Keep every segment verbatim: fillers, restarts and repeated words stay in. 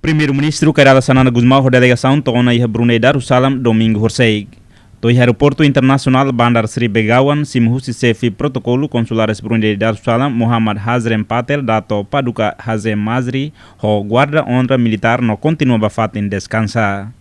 Primeiru-Ministru Kay Rala Xanana Gusmão ho delegasaun to'o ona iha Brunei Darussalam domingu horisehik. To'o iha aeroportu internasionál Bandar Sri Begawan, simu husi xefe protokolu konsulares Brunei Darussalam, Muhammad Hazrem Patel, Dato Paduka Hazem Masri, ho guarda onra militár no kontinua ba fatin deskansa.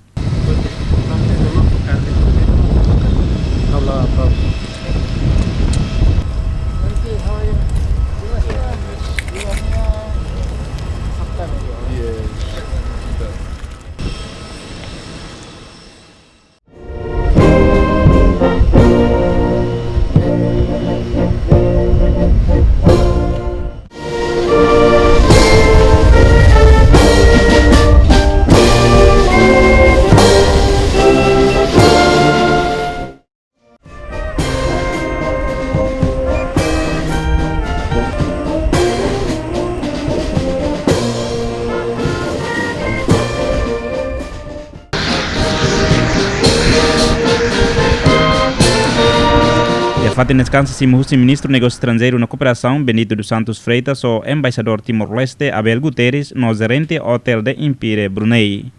Iha fatin deskansa, simu husi Ministru Negósiu Estranjeiru no Kooperasaun, Bendito dos Santos Freitas, ho Embaixadór Timor-Leste, Abel Guterres, no Jerente Hotel de Empire Brunei.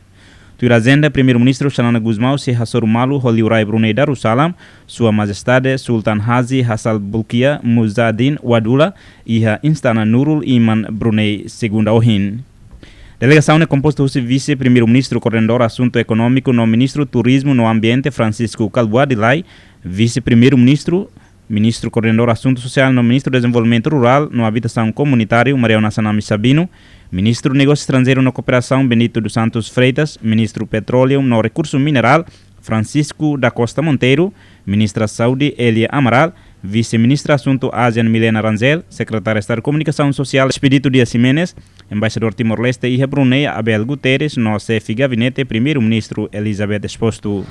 Tuir ajenda, Primeiru-Ministru Xanana Gusmão sei hasoru malu ho liurai Brunei Darussalam, Sua Majestade Sultan Haji Hassan Bolkiah Muizzuddin Wahidullah, iha Istana Nurul Iman Brunei, segunda ohin. Delegasaun ne'e kompostu husi Vise-Primeiru-Ministru Koordenadór Asuntu Ekonómiku no Ministru Turizmu no Ambiente, Francisco Kalbuadi Lay, Vise-Primeiru-Ministru, Ministru Koordenadór Asuntu Sosiál no Ministru Dezenvolvimentu Rurál no Abitasaun Komunitáriu, Mariana Xanami Sabino, Ministru Negósiu Estranjeiru no Kooperasaun, Bendito dos Santos Freitas, Ministru Petróleu no Rekursu Minerál, Francisco da Costa Monteiro, Ministra Saúde, Elia Amaral, Vise-Ministra Asuntu ASEAN, Milena Rangel, Sekretária Estadu Komunikasaun Sosiál, Expedito Dias Ximenes, Embaixadór Timor-Leste iha Brunei, Abel Guterres, no Xefe Gabinete Primeiru-Ministru, Elizabeth Exposto.